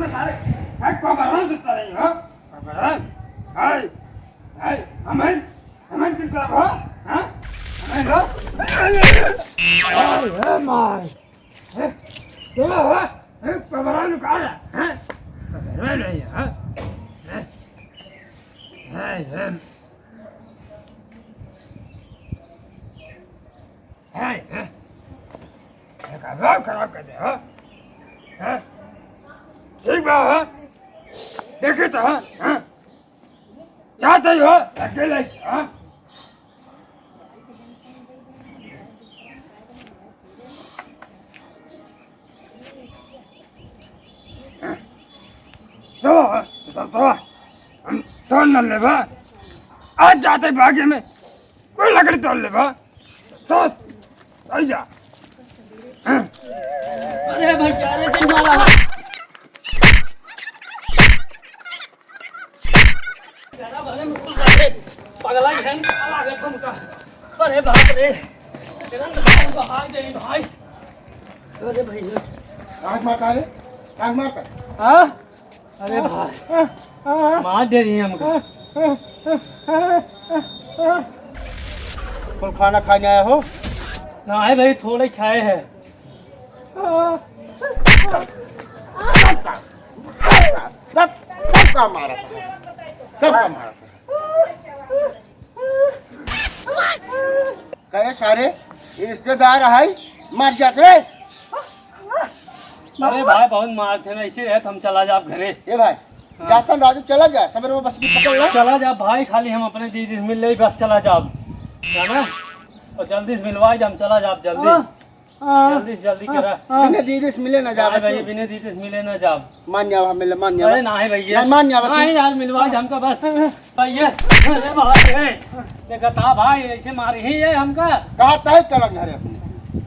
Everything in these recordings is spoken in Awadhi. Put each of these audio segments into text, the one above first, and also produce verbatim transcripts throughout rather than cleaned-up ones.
सारे, है, कोबरा सुता रही हो? कोबरा? है, है, हम हैं, हम हैं, किन करब हो? हाँ? हम हैं, लो। अरे माय। हैं? चलो, हो? हैं, कोबरा निकाल, हैं? कोबरा नहीं, हाँ? हैं? हैं, हैं। हैं, हैं? ये का दिमाग खराब कर दे, हाँ? हैं? ठीक बा, हाँ? देखी तो, हाँ? हैं? जात ही हो, अकेले, हाँ? चलो, चलो, चलो। हम तोड़ न लेबा। आज जाते बागे में कोई लकड़ी तोड़ लेबा। तो, आई जा। अरे भैया, अरे जय माला। घरा भरे में कुल रहे, पगला ही है, निकाल आ गए तुमका। अरे बाप रे, किरण भाई, बहाई दे भाई। अरे भैया। काहे मारता रे? काहे मारता? हाँ? अरे भाई, मार दे रही है हमको। कौन खाना खाने आया हो? ना है भाई, थोड़े खाए हैं। कब, कब का मारा था? कब का मारा था? करे सारे, ये रिश्तेदार है, मर जात रे। अरे भाई, बहुत मारत है ना, इसी रहत हम चला जाब घरे। ए भाई, हाँ। जातन राजू, चला जा, सबेरे में बस की पकड़ ले। चला जा भाई, खाली हम अपने दीदी से मिल ले, बस चला जाब, है ना? और जल्दी से मिलवाई जा, हम चला जाब जल्दी। हाँ। हाँ। जल्दी से जल्दी हाँ, करा। हाँ। बिना दीदी से मिले ना जाब हाँ भाई, तू। बिना दीदी से मिले ना जाब। मान जावा, मिले, मान जावा। अरे नाही भैया। ना, मान जावा तू। नाही यार, मिलवा दे हमका बस। भैया, अरे भाई, ए, देखा था भाई, ऐसे मारी ही है हमका। कहा तय चला घरे अपने।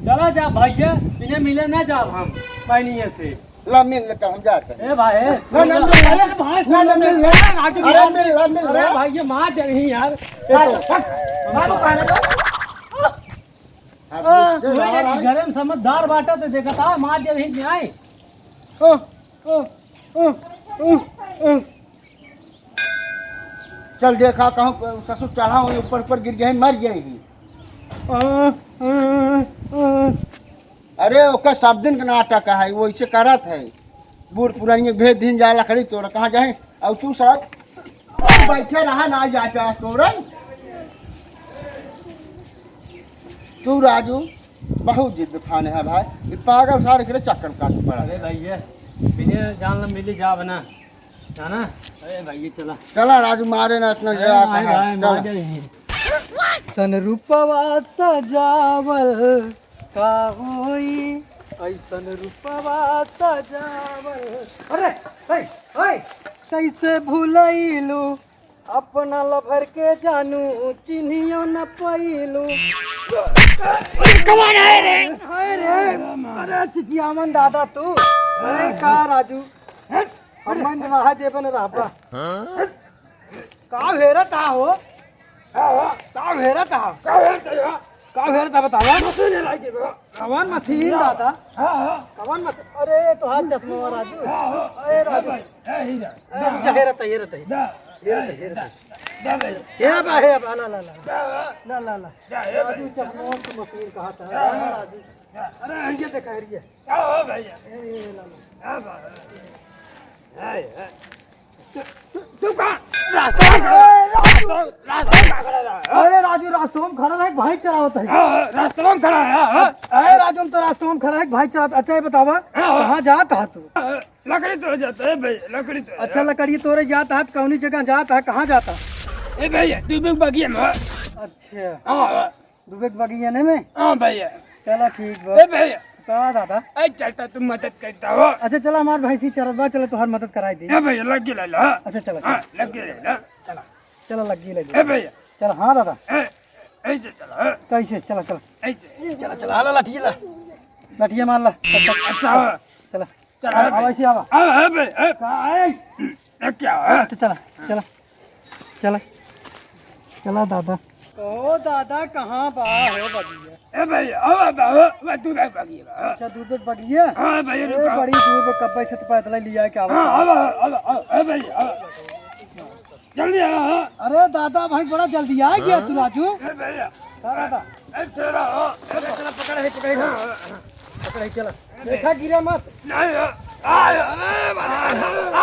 चला जा भैया, इन्हें मिले ना जाब हम, बहनिये से। ला मिल लेता, हम जाते हैं। ए भाई, ना, ना, मिल, अरे भाई, ना, ना, मिल, अरे राजू अरे यार, मिल, मिल, अरे मिल। भाई, ये मार दे रही यार। ये तो हट, हट, मारो, मारो। अब आ, देख, देख, आ, आ, आ। घरे में समझदार बाटा तो देखा था, मार दे रही न्याय। ओ, ओ, ओ, ओ, ओ। चल देखा, कहूँ ससुर चढ़ा हुई, ऊपर, ऊपर गिर गए, मर गए ही। आ, आ, आ। अरे, ओकर सब दिन के नाटक है, वो ऐसे करत है। बूढ़ पुरानिया भेज दिन जा लकड़ी तोड़, कहाँ जाए? और तू साहब बैठे रहा ना, जा चाह तोड़न। तू राजू बहुत जिद खाने है भाई, ये पागल सारे के चक्कर में काट पड़ा। अरे भैया, बिना जान ल मिली जाब ना, है ना? अरे भैया चला। चला राजू, मारे ना इतना अरे जरा भाई, कहा। भाई, चला। मार दे। तन रूपवा सजावल का होई, ऐसन रूपवा सजावल। अरे, ए, ए, कैसे भुलैलू अपना लभर के जानू, चिन्हियो न पैलू। कौन है रे? हाय रे, अरे चिचियावन दादा तू। अरे का राजू, हट। हमन रहा जेबन रहबा। का हेरत हा हो? का हो? का हेरत हा? का हेरत हा? का हेरत हा बतावा? मशीन हेराई के बा। कवन मशीन दादा? हाँ, हाँ। कवन मशीन? अरे तोहार चश्मा राजू। हाँ, हाँ। अरे राजू। ए, ही जा। अरे रुक जा, हेरत हा, हेरत हा। दा। हेरत हा, हेरत हा। दा, दा, दा। हे बा, हे बा, ला, ला, ला। दा, दा। ला, ला, ला। दा, हे राजू भाई। चश्मा तो मशीन कहा था। दा, दा। राजू। दा। अरे ये देखा, ये। का हो भैया? ए, ए, ला, ला। का बात है? है, है। तू, तू, तू का रास्ता में खड़ा है? रास्ता, रास्ता में खड़ा है? अरे राजू, रास्ता में खड़ा रहे, भाई चलावत है। हाँ, हाँ, रास्ता में खड़ा है, हाँ। अरे राजू, हम तो रास्ता में खड़ा है, भाई चलावत। अच्छा ये बतावा, हाँ, हाँ। कहाँ जात हा तू? हाँ, लकड़ी तोड़े जाता है भाई, लकड़ी तोड़े। अच्छा, लकड़ी तोड़े जात हा, कौनी जगह जात हा, कहाँ जात हा? ए भैया, तू भी बगिया में। अच्छा। हाँ, हाँ। दुबे के बगियाने में? हाँ भैया। चला ठीक बा। ए भैया। का दादा? ए चलता तू मदद करता हो। अच्छा चला हमार भैंसी चरत बा, चला तोहार मदद कराई दे। ए भैया लग्गी ले लो। अच्छा चला, हाँ, चला। लग्गी ले लो। चला। चला लग्गी ले लो। ए भैया। चला, हाँ दादा। ए, ऐसे चला, हाँ। कैसे? चला, चला। ऐसे। चला, चला, ला लाठी ला। लाठिया मार ला। अच्छा, अच्छा। चला। चला, आवा, ए आवा, भैया। ऐसे आवा। आवा, ए भैया, ए। का है? ए, क्या है? अच्छा, चला, चला, चला, चला दादा। ओ दादा, कहाँ बा हो बगिया? ए भइया, आवा बा, आवा, आवा, दूर है बगिया बा। अच्छा, दूर पे बगिया? हाँ भइया, ए, रुका। बड़ी दूर पे कब्बे से तो पैदल ही लिया के आवा। हाँ, आवा, आवा, आवा, ए भइया, आवा। जल्दी आवा, हाँ। अरे दादा, भाई बड़ा जल्दी आ गया तू राजू। ए भइया। हाँ दादा। ए तेरा, हाँ, ए चला पकड़ है, पकड़ है। हाँ, हाँ, हाँ। पकड़ है, चला। देखा गिरा मत। नहीं, हाँ। आय, अरे, बड़ा,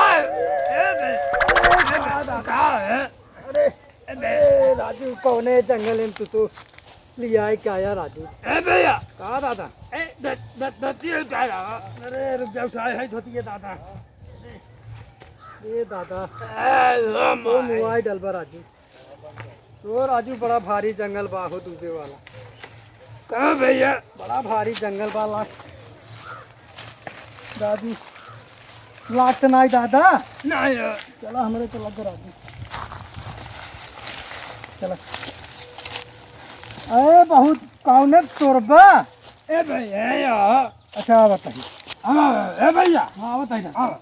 आय, ए भइया, ए भइया, का है? अरे, ए राजू, कौने जंगल में तू तो लिया है क्या यार राजू? ए भइया। का दादा? ए, ध-, ध-, धोती उतारा। अरे, रुक जाओ, उठाए है धोती के दादा। ए दादा, ए, ओ तो माय। मुआई डलबा राजू। तो राजू, बड़ा भारी जंगल बा हो दूबे वाला। कहाँ भइया? बड़ा भारी जंगल बा, लाग दादी, लागत नाई दादा। नाई हो। चला, हमरे तो लग राजू। चला। अरे, बहुत कौने तोरबा? ए भइया, ए हो। अच्छा, आवत है। हाँ, ए भइया। हाँ, आवत है ना। हाँ।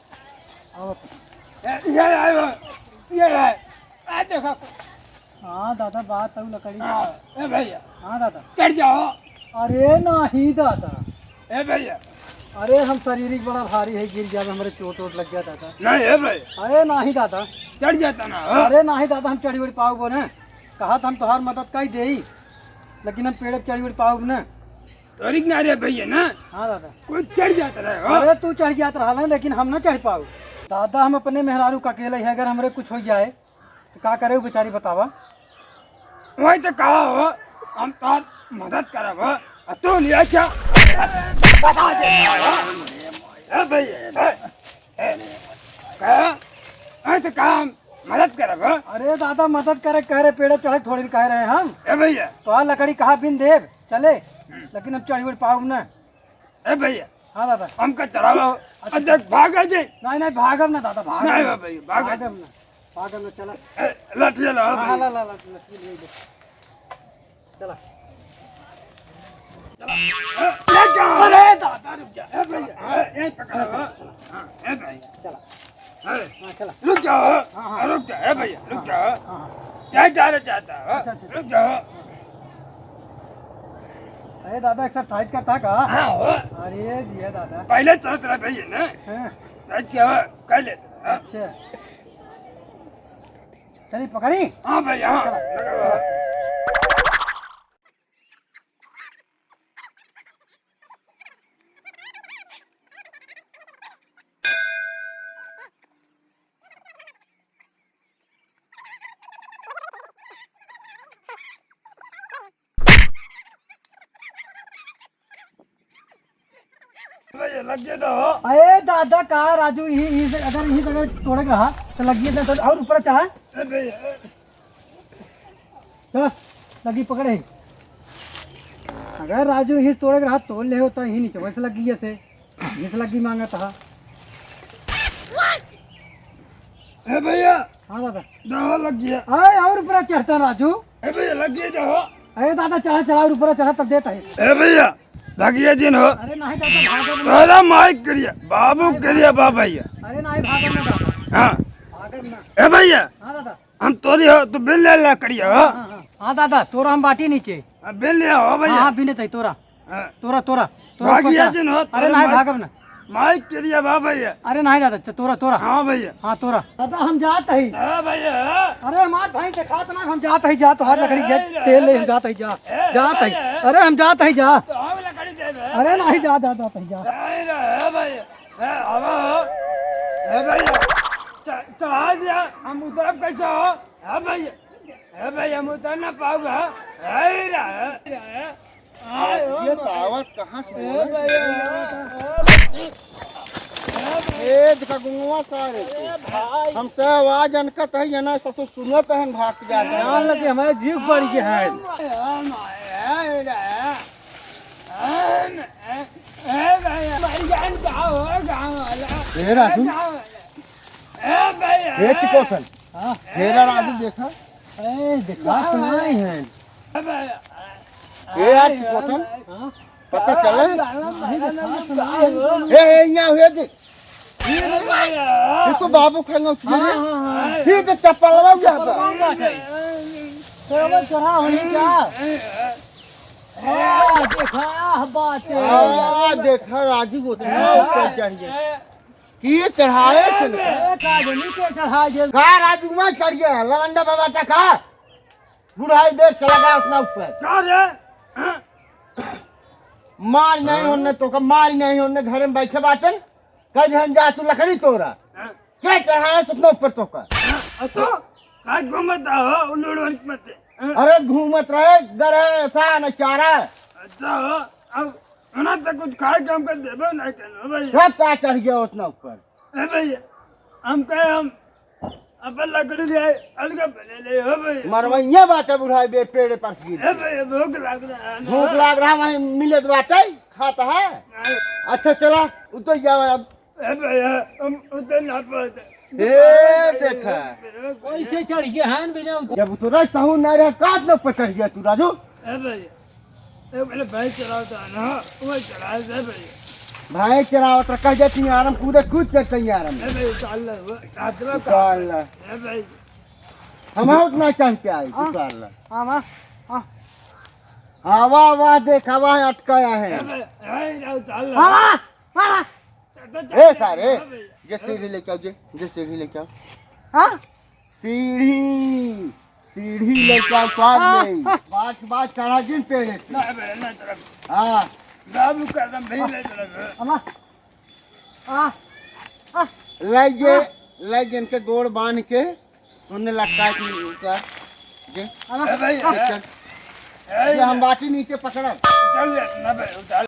आवत है। ए, ये आयो, ये है। आ देखो। हाँ दादा, बात है लकड़ी। हाँ, ए भइया। हाँ दादा। चढ़ जाओ। अरे नाही दादा। ए भइया। अरे हम शारीरिक बड़ा भारी है, गिर गया, हमरे चोट वोट लग गया दादा। नहीं, ए भइया। अरे नाही दादा। चढ़ जाता ना, हाँ? अरे नाही दादा, हम चढ़ी उढ़ी पाउबो ना। कहा तो हम तोहार मदद कई देई, लेकिन हम पेड़ पे चढ़ी उढ़ी पाउब ना। तोरी के ना रे भइया ना। हाँ दादा। कोई चढ़ जात रहे हो। अरे तू चढ़ जात रहा ना, लेकिन हम ना चढ़ पाउब। दादा हम अपने मेहरारू का अकेले है, अगर हमरे कुछ हो जाए तो का करे उ बेचारी बतावा? वही तो कहा हो, हम तोहार मदद करब हो, आ तू लिया क्या? बता दे। ए भइया, ए, ए, कहा? ऐसे कहा हम मदद करब हो? अरे दादा मदद करे कह रहे, पेड़ चढ़े थोड़ी कह रहे हम। ए भइया। तो आ लकड़ी कहा बिन देब, चले, लेकिन हम चढ़ी उढ़ पाउब ना। ए भइया। हाँ दादा। हमका चढ़ावा हो। अच्छा। अच्छा, भागा जी। नहीं, नहीं, भागब ना दादा, भागब नहीं ना। बा भइया, भागा। भागब ना, भागब ना, चला। ए, लठिया ला, हाँ, भइया। ला, ला, ला, लठिया ले ले। चला। चला। ए, ले जा। अरे दादा, रुक जा। ए भइया, ए, ए, पकड़। चला, चला, चला। हाँ, ए भइया। चला। ए, हाँ, चला। रुक जाओ। हाँ, हाँ। रुक जाओ, ए भइया, रुक जाओ। हाँ, हाँ। क्या जाना चाहता हो? अच्छा, अच्छा, अच्छा। रुक जाओ। अरे दादा, एक्सरसाइज करता का? हाँ, हो। अरे जिया दादा। पहले चलत रहे भइया ना। हाँ। आज क्या हो? कर लेते हैं। अच्छा। चलिए, पकड़ी? हाँ भइया, हाँ। चला, चला। भइया, लग गया तो। अरे दादा, का राजू, यही, यही से, अगर यही जगह तोड़े के रहा, तो लग गया तो और ऊपर चढ़ा। ए भइया। चला, लगी पकड़े। अगर राजू यही तोड़े के रहा, तोड़ ले हो तो यही नीचे वैसे लग गई ऐसे। घिस लगी मांगत हा। ए भइया। हाँ दादा। दवा लग गया। अरे और ऊपर चढ़ता राजू। ए भइया, लग गया दवा। अरे दादा, चढ़ा, चढ़ा और ऊपर चढ़ा तब देता है। ए भइया, भागिया जिन हो। अरे नहीं दादा, भागब ना। तोरा माई करिया, बाबू करिया, बा भइया। अरे नहीं, भागब ना दादा। हाँ। भागब ना। ए भइया। हाँ दादा। हम तोरी हो, तू बिन ले ला करिया हो। हाँ, हाँ, हाँ। हाँ दादा, तोरा हम बाटी नीचे। अब बिन ले हो भइया। हाँ, हाँ, बिने तई तोरा। हाँ। तोरा, तोरा, तोरा भागिया ऊपर चढ़ा। जिन हो, अरे अरे नहीं, माई, भागब ना। माई करिया बा भइया। अरे नहीं दादा, च-, तोरा, तोरा। हाँ भइया। हाँ, तोरा। दादा, हम जात हई। हाँ भइया। अरे हमार भाई देखा तो ना, हम जात हई, जा तोहार लकड़ी ए, जा, ए, तेल ले, हम ए, जात हई, जा। ए, जात हई। भइया। अरे हम जात हई, जा। तो हम लकड़ी देबे। अरे नहीं, जा, जा, जात हई, जा। नहीं रे, ए भइया। ए, आवा हो। ए भइया। च-, चढ़ा दिया, हम उतरब कैसे हो? ए भइया। ए भइया, हम उतर ना पाउब, हाँ? ए रे, ए रे। आय हो ये माय। दावत कहाँ से ए बोले? भइया। ए देखा गुंगवा सारे के। ए भाई। हमसे आवाज अनकत है, ये ना ससुर सुनत है, भाग के जाते हैं। जान लगे हमारे जीव पड़ गया है। ए माय, ए माय, ए रे। ए, ए, ए भइया, मर जान का हो गाँव वाला? ए राजू। गाँव वाला। ए भइया। ए चिकोसन। हाँ। तेरा राजू देखा? ए, देखा तो नहीं है। ए यार, चिकोटन, हाँ? पता चला? नहीं देखा तो नहीं है। ए, ए, यहाँ हुए दे। ये तो बाबू खाएंगे उसके लिए। हाँ, हाँ, हाँ। फिर तो चप्पलवा हुआ था। चप्पलवा हुआ था। चढ़ा होई का? हाँ, देखा, बात है। हाँ, देखा, राजू को उतना ऊपर चढ़ गया। कि ये चढ़ाए से न। ए, का जनी के चढ़ा दे। का राजू में चढ़ गया? लवंडा बाबा का का? बुढ़ाई देर चला गया उतना ऊपर। का रे? मार नहीं होने तो का, मार नहीं होने, घर में बैठे बाटन। कह दिहन जा तू लकड़ी तोरा। हाँ। के चढ़ाए से उतना ऊपर तो का? हाँ, तो का घूमत हो, उलूड़ मत। हाँ। अरे घूमत रहे, गरह था न चारा। अच्छा, अब उन्हें तो कुछ खाए के हमको देबे नहीं करना भाई। सब का चढ़ गया उतना ऊपर? ए भाई, हम कहे हम अपन लकड़ी ले आए, अलग बने ले हो भाई। मरवैया बाटे बुढ़ाई बे पेड़ पर से गिर। ए भाई, भूख लाग रहा है ना। भूख लाग रहा, वहीं मिलत बाटे, खाता है। नहीं। अच्छा चला, उतर जाओ अब। ए भैया, हम उतर ना पाते। ए, देखा। कैसे चढ़ गया है बिना उतर? जब उतरा सहू ना रहा, काट न पकड़ गया तू राजू। ए भैया, ए, पहले भाई चलावता है ना, वो चलाए से भैया। भाई चलावत रहा, कह जाती आराम, कूदे कूद के कहीं आराम। ए भैया, उतार ले, वो काट लो, उतार ले। ए भाई। हम उतना चढ़ के आए, हाँ। उतार ले। हाँ, हाँ, हाँ। हवा, हवा देख, हवा अटकाया है। ए भाई, ए, उतार ले। हाँ, हाँ, हाँ। ए सारे, जे सीढ़ी लेके आओ, जे, जे सीढ़ी लेके आओ। हाँ? सीढ़ी, सीढ़ी लेके आओ, तो आज हाँ, नहीं। हाँ। बात, बात चढ़ा जिन पेड़े पे। ना, बे, ना चढ़ा। हाँ। बाबू का दम भी नहीं चढ़ा। अम्मा। आ, आ। लाई जे, हाँ। लाई जे इनके गोड़ बांध के, उन्हें लटका के ऊपर। जे। अम्मा। ए भाई, चल। ए, ये हम बाटी नीचे पकड़ा। चल ले, ना बे, उतार।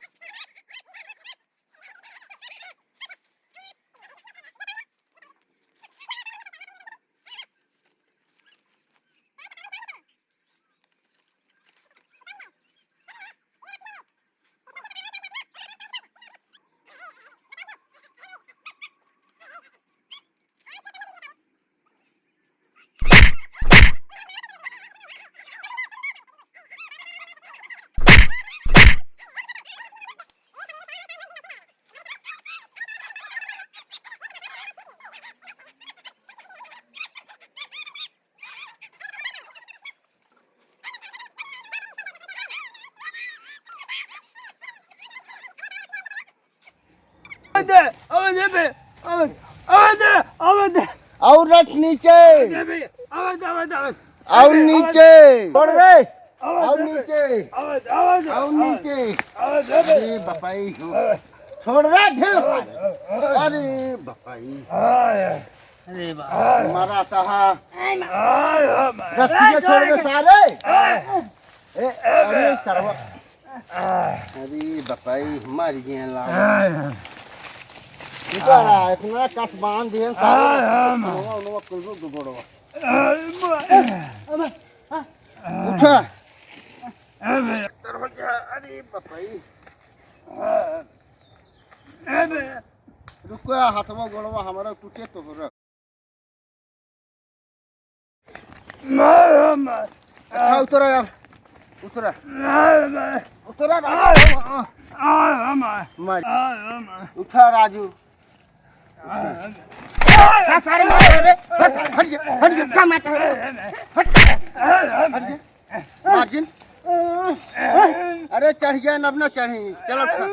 आवे दे, आवे दे बे, आवे, आवे दे, आवे दे। और रख नीचे। आवे दे बे, आवे दे, आवे दे, आवे दे। और आवे दे, नीचे। आवे दे। छोड़ रे। आवे और दे बे। नीचे। आवे दे, आवे दे, और आवे। नीचे। आवे दे बे। अरे बपाई हो। आवे। छोड़ रे, ढील आवे, सारे। आवे, आवे। अरे बपाई। आवे। अरे बाप। मरा तहा। आय माँ। आय हो माँ। रस्सी के छोड़ दे सारे। आय। ए, अरे सरवा। अरे बपाई, मर गए लाल। आय। इधर आ, इतना कस बांध दिए सारे। आय, आय, माँ। उनवा, उनवा, कुल गोड़वा। आय, माँ। उठा। अरे। अरे बपाई। अरे। रुको, हाथवा गोड़वा हमारा टूटे तो हो रहा। मार, मार। अच्छा, उतरा यार। उतरा। मार, मार। उतरा, राजू। मार, मार। मार। मार, मार। उठा, राजू। मार, मार। का सारे मार रहे रे? का सारे? हट जा, हट जा, का मारता है? हट। हट जा। मार्जिन। अरे, चढ़ गया, अब ना चढ़ी। चलो, उठा।